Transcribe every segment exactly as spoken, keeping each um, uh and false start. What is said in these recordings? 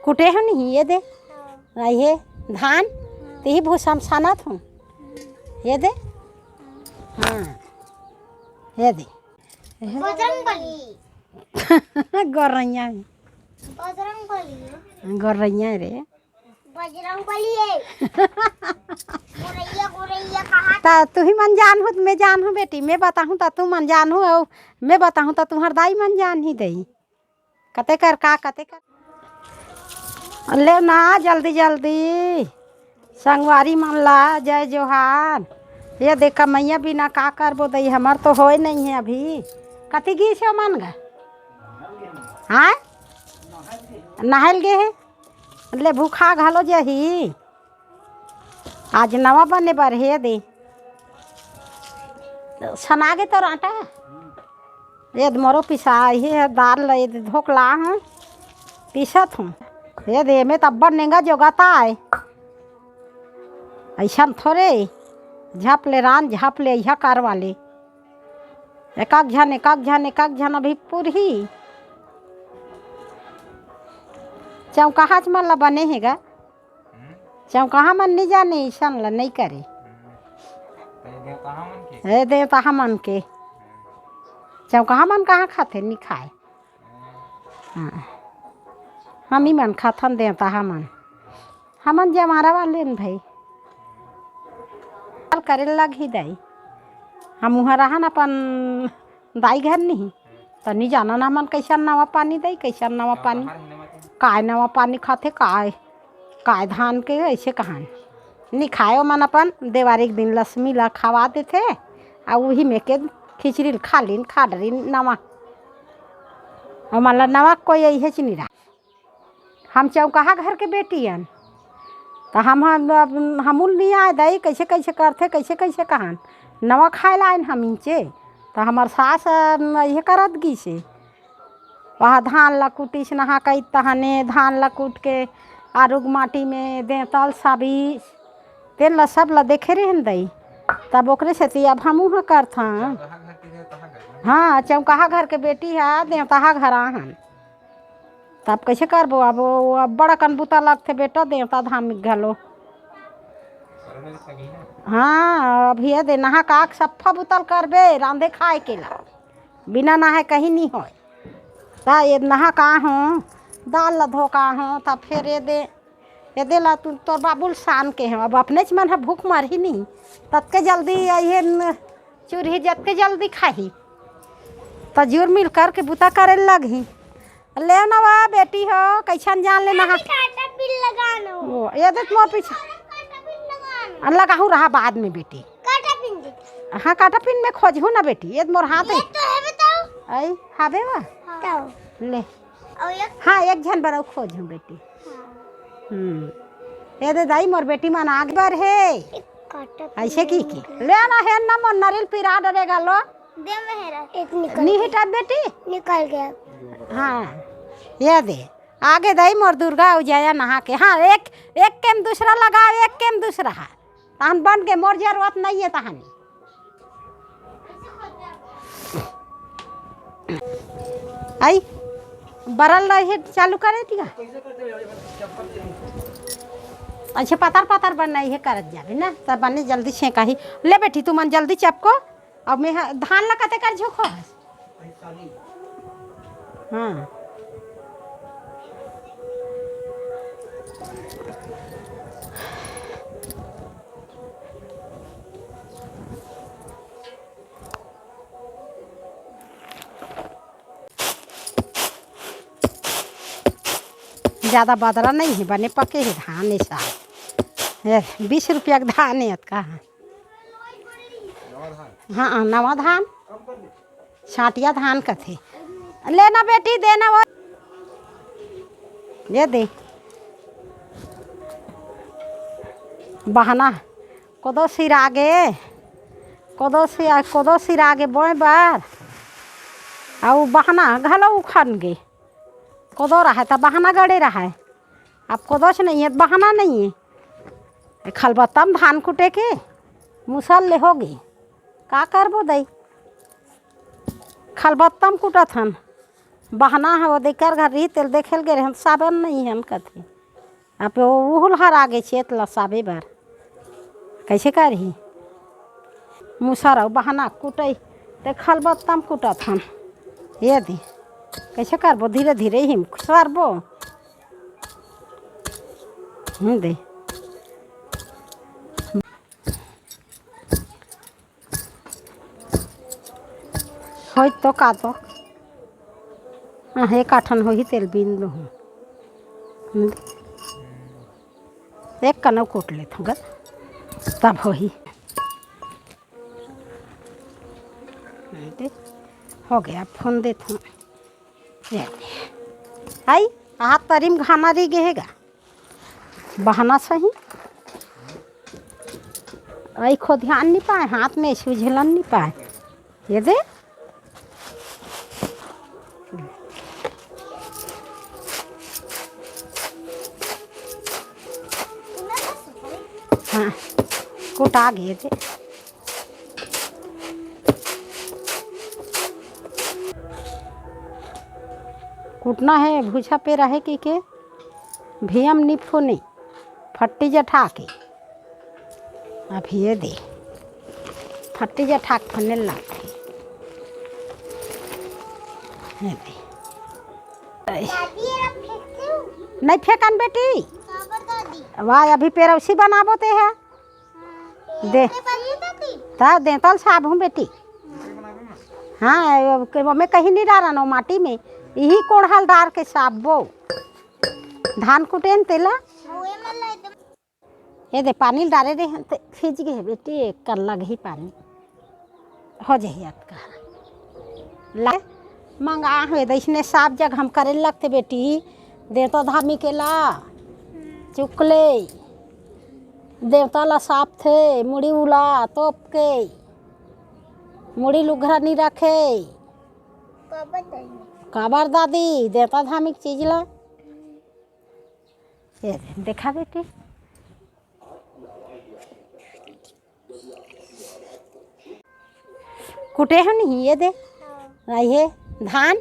कुटे हो नहीं, ये दे। हाँ। ये धान, हाँ। तेही भूसा म सानत हूँ। ये दे। हाँ, ये दे। बजरंग बली। गोरैया है। बजरंग बली। गोरैया रे। बजरंग बली है। गोरैया, गोरैया कहाँ? ता तू ही मन जान हो, मैं जान हूँ बेटी, मैं बताहूँ ता तू मन जान हो, अउ मैं बताहूँ ता तुम्हर दाई मन जान ही दई। कते कर का, कते कर। ले ना, जल्दी, जल्दी। संगवारी मन ला, जय जोहार। ये देख, कमैया बिना का करबो दई, हमर तो होए नहीं है अभी। कति गिस हे मन गा? हाँ? नहाइल गे हे? ले भूखा घलो जही। आज नवा बने बर हे दे। सना गे तोर आटा? ये मोरो पिसा, ये दाल ल, ये धोक ला हूँ, पीसत हूँ। ये दे, में त अब्बड़ नेंगा जोगाता आय। अइसन थोरे, झप ले रान, झप ले अइहा कार वाले। एकक झन, एकक झन, एकक झन अभी पुरही। चौंकाहाच मन ल बने हे गा। हम्म। चौंकाहा मन नहीं जाने, ईसन ल नहीं करे। हम्म। तो ये देवता हमन के? ये देवता हमन के। हम्म। चौंकाहा मन कहाँ खाथे, नहीं खाए। हम्म। हाँ। हम ही मन खाथन देवता हमन। हमन जमारा वाले न भाई। काल करे लगही दाई। हम उहाँ रहन अपन दाई घर नहीं। त नी जानन हमन कइसन नवा पानी दई, कइसन नवा पानी। काय नवा पानी खाथे, काय, काय धान के, अइसे कहन। नी खाए, ओमन अपन देवारी के दिन लक्ष्मी ला खवा देथे, अउ उही में के खिचड़ी ल खा लीन, खा डरिन नवा। ओमन ला नवा कोई अइहेच नी रहा। हम चौकाहा घर के बेटी अन। त हम, हम, हमू ल नी आय दाई, कइसे, कइसे करथे, कइसे, कइसे कहन। नवा खाए ला आइन हम इंचे। त हमर सास, अ, इहे करत गिसे। वहाँ धान ला कुटिस, नहा कई तहने धान ला कुट के आरुग माटी में देंतल साबिस। तेन ला सब ला देखे रेहेन दई। तब ओकरे सेती अब हमू ह करथन। हाँ, चौकाहा घर के बेटी ह, देवताहा घर आहन। तब कइसे करबो? अब वो, वो अब्बड़ अकन बुता लगथे बेटा, देवता धाम में घलो। हाँ, अब ये दे नहा का के सफ्फा बुता ल करबे, रांधे खाए के ला। बिना नहाए कहीं नहीं होय। त ये नहा का हूँ, दाल ला धो का हूँ, तब फिर ये दे, ये दे ला तू तोर बाबू ल सान के हूँ। अब अपनेच मन ह भूख मरही नहीं, ततके जल्दी अइहे न, चुरही जतके जल्दी खाही। त जुर मिल करके बुता करे लगही। ले नवा बेटी हो, कइसन जान ले नहा। काटा पिन लगानो। ओ, ये देख मोर पीछे। काटा पिन लगानो। अन लगाहूँ रहा बाद में बेटी। काटा पिन दे। हाँ, काटा पिन में खोजहूँ ना बेटी, ये मोर हाथ ये है। तो है बताओ। आई, हावे वा? हाँ। ले। और ये हाँ, एक झन बर अउ खोजहूँ बेटी। हाँ। हम्म। ये दे दाई, मोर बेटी मन आगे बर हे। एक काटा पिन अइसे की की। ले ना, हे ना मोर नरिल पिरा डरेगा लो। दे मेहरा। एक निकल नी गया। हिटा बेटी। निकल गया। हाँ, ये दे। आगे दाई मोर दुर्गा अउ जया नहा के। हाँ, एक, एक केम दूसरा लगाओ, एक केम दूसरा है। तहन बन के मोर जरूरत नहीं है तहनी। आई, बरल रही चालू करे दिया। अच्छा, पतर पतर बन नहीं है करत जाबे ना, तब बने जल्दी छेंकाही। ले बेटी, तू मन जल्दी चपको। अब मैं ह-, धान ला कते कर झोंको हस? हाँ। ज्यादा बदरा नहीं है, बने पके है धान ए साल। ए, बीस रुपया के धान है अतका है। हाँ, नवा धान। छाटिया धान कथे। ले ना बेटी, दे ना वो। ये दे। बहना। कोदो सिरागे। कोदो सिरा-, कोदो सिरागे बोए बर। अउ बहना घलो उखन गे। कोदो रहे त बहना गड़े रहे। अब कोदोच नहीं है त बहना नहीं है। ए खलबत्ता म धान कूटे के मुसल ले होगे। का करबो दई? खलबत्ता म कूटत हन। बहना ह, वो देकर घर रही, तेल देखे ल गे रहे, साबन नहीं है, हम कथे। अब वो उहुल हर आगे छे, तेला साबे बर। कैसे करही? मुसर अउ बहना कुटई, ते खलबत्तम कुटत हन। ये दे, कैसे करबो? धीरे धीरे ही सरबो। हम्म, दे। होई तो का तो। हाँ, एक आठन होही तेल बीन दो हूँ। हम्म। एक कनव कोट लेत हूँ गा, तब होही। दे, हो गया, फोन देत हूँ। ये दे। आई, हाथ तरीम घाना रही गए गा। बहना सही। आई खो ध्यान नहीं पाए, हाथ में सुझलन नहीं पाए। ये दे। हाँ, कुटा गए थे। कुटना है, भूसा पे रहे कि के, भियम निफो नहीं, फट्टी जठा के। अब ये दे, फट्टी जठा के फने लागथे। ये दे। दादी, ये फेंकते हो? नहीं फेंकन बेटी। काबर दादी? वाह, अभी पेरौसी बनाबो ते है। हाँ, दे। ये बनी दादी? ता देंतल साब हूँ बेटी। हाँ, ये के-, मैं कहीं नहीं डारा ना माटी में, यही कोढ़ल डार के साबो। धान कुटेन तेला। वो ये मन ला एकदम ये दे पानी ल डारे दे, ते खींच गए बेटी, एक कर लगही पानी, हो जाही अतका। ला, मंगा हुए दैसने साफ जग हम करे लगते बेटी, देवता धामी के ला, चुकले, देवता ला साफ थे, मुड़ी उला तोप के, मुड़ी लुघरा नहीं रखे। काबर दादी? काबर दादी, देवता धामी के चीज ला। ये देखा बेटी, कुटे हो नहीं, ये दे। हाँ। आ, ये धान, हाँ।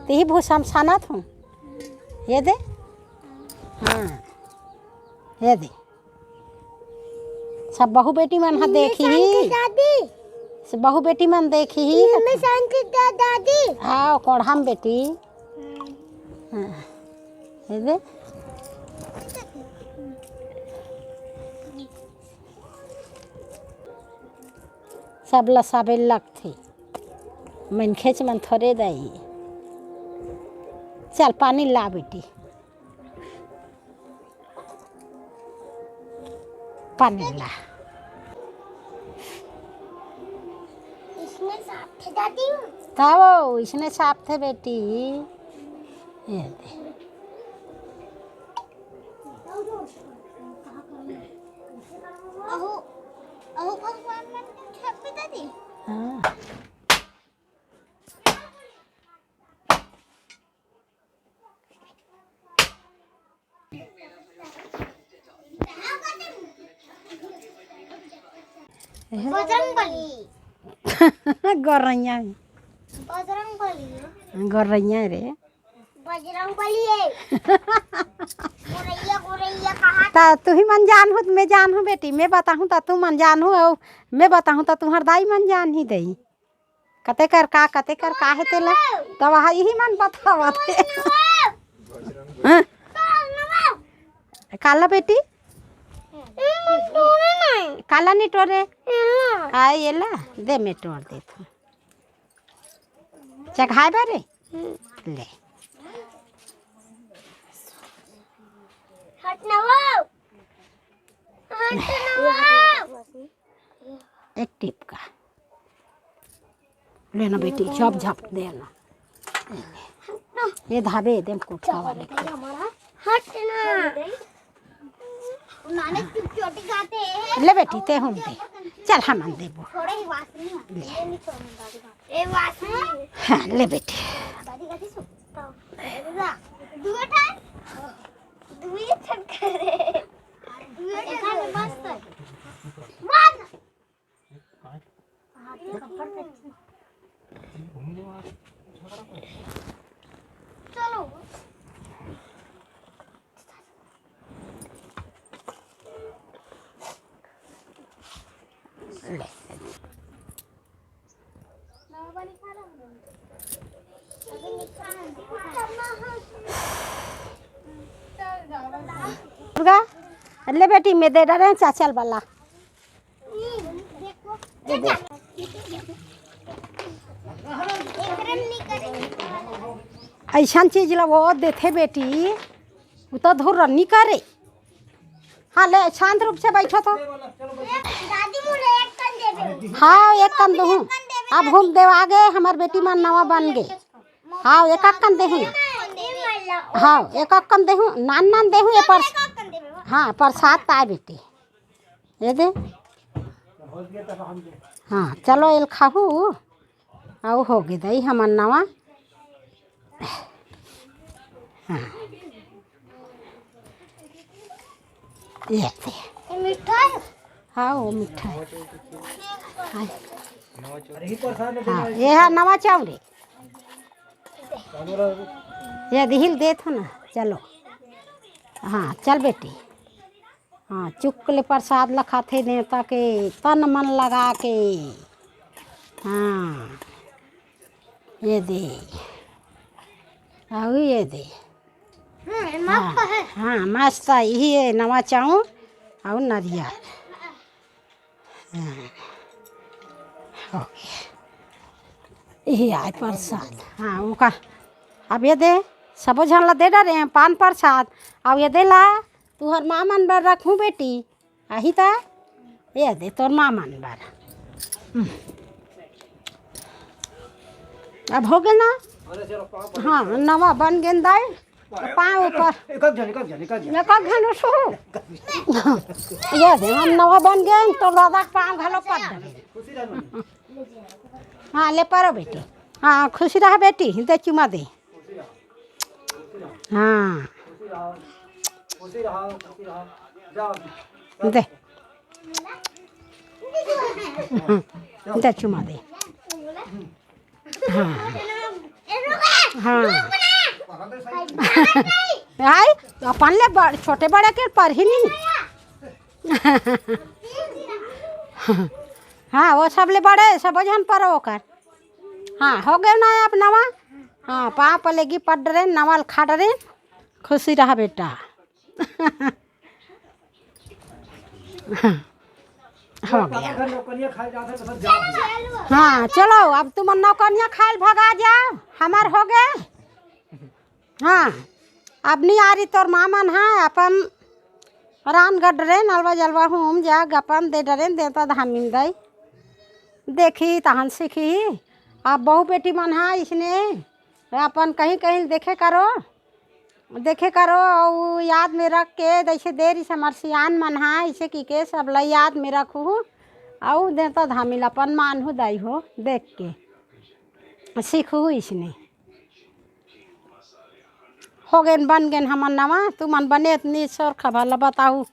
ते ही भूसा म सानत हूँ। ये दे। हाँ। ये दे। सब बहू बेटी मन हा देखही। दादी। सब बहू बेटी मन देखही। मैं शांति दा-, दादी। हाँ, कोढ़ा म बेटी। हाँ। हाँ। ये दे। सबला साबे लगथे, मनखेच मन थोरे दाई। चल पानी ला बेटी, पानी ला। इसमें साफ थे दादी। तब इसने साफ थे बेटी। ये दे। अहो, अहो भगवान मन के छाप पे दादी। हाँ। बजरंग बली। गोरैया। बजरंग बली। गोरैया रे। बजरंग बली है। गोरैया, गोरैया कहा ता तुही मन जानहू त मैं जानहूँ बेटी, मैं बताहूँ ता तू मन जानहू, अउ मैं बताहूँ ता तुहर दाई मन जानही दई। कते कर का, कते कर का हे तेला, त वहाँ यही मन बतावत हे। हाँ? काला बेटी? काला नहीं टोरे? हाँ, ये ला, दे मैं टोर देत हूँ। चघाए बारे? ले। हट ना वो। हट ना वो। एक टिप का। लेना बेटी, झप झप देना। ये धाबे दे कोठा वाले के। हट ना। नाने चुप चोटी गाते हैं। ले बेटी, ते हम दे। चल, हम दे वो। थोड़े ही वासनी है। ले। ये नहीं छोड़ूंगा अभी। ए, वासनी। हाँ, ले बेटी। दादी कहती सो। दुआ था। दुआ था करे। दुआ था मस्त। वन। हाँ, तो कपड़ पे। गा, ले बेटी, मैं दे डरे चाचल वाला। ऐसन चीज ला वो देथे बेटी, वो तो धुर नहीं करे। हाँ, ले, शांत रूप से बैठो तो। दादी, मोला एक कन देबे। हाँ, एक कन देहूँ। अब हम देवा गे, हमार बेटी मन नवा बन गे। हाँ, एक एक कन देहूँ। हाँ, एक एक कन देहूँ, नान नान देहूँ, ये पर। हाँ, प्रसाद ताय बेटी, ये दे। हाँ, चलो, एल खाहू। अउ हो गे दई हमन नवा। हाँ। ये दे। ये मीठा है? हाँ, वो मीठा है। हाँ। हाँ, ये है नवा चाउर। ये दिहिल देत हो ना, चलो। हाँ, चल बेटी। हाँ, चुक ले प्रसाद ल खाथे देवता के, तन मन लगा के। हाँ, ये दे। अउ ये दे। हम्म, ये मस्त हाँ, है। हाँ, मस्त है। यही है नवा चाउर अउ नरियर। हाँ, हो गया। यही आय प्रसाद। हाँ, ओका अब ये दे, सबो झन ला दे डरे हैं पान प्रसाद। अउ ये दे ला, तुहर माँ मन बर रखहूँ बेटी। आही ता, ये दे तोर माँ मन बर। हम्म। अब हो गे ना? हाँ, नवा बन गेन दाई। पाँव ऊपर। एक एक झन, एक एक झन, एक एक झन। एक एक झन उसो। ये दे, हम नवा बन गेन, तो दादा के पाँव घलो पड़ देबे। खुशी रह ना। हाँ, ले परो बेटी। हाँ, खुशी रह बेटी, दे चुमा दे। हाँ। दे। दे चुमा दे। हाँ। हाँ। आई, अपन ले बड़, छोटे बड़े के परही नहीं। हाँ, वो सब ले बड़े, सब झन परो ओकर। हाँ, हो गे ना अब नवा। हाँ, पाँव पलेगी पड़ डरे, नवा ल खा डरे। खुशी रह बेटा। हो गया। हाँ, चलो, अब तुमन नौकनिया खाए ल भगा जाओ, हमार हो गए। हाँ, अब नहीं आ रही तोर माँ मन, हाँ, अपन रान गढ़ डरे, नलवा जलवा हूम जाग, अपन दे डरे, देवता धामी दई। देखी, तहन सीखी। अब बहू बेटी मन, हाँ, इसने अपन कहीं कहीं देखे करो। देखे करो, अउ याद में रख के, जैसे देरी से हमर सियान मन हा, इसे की के सब ला याद में रखहू, अउ देवता धामी ला अपन मानहू दाई हो, देख के सीखहू इसने। हो गेन, बन गेन हमन नवा, तुमन बने इतनी सोर खबर ला बताहू।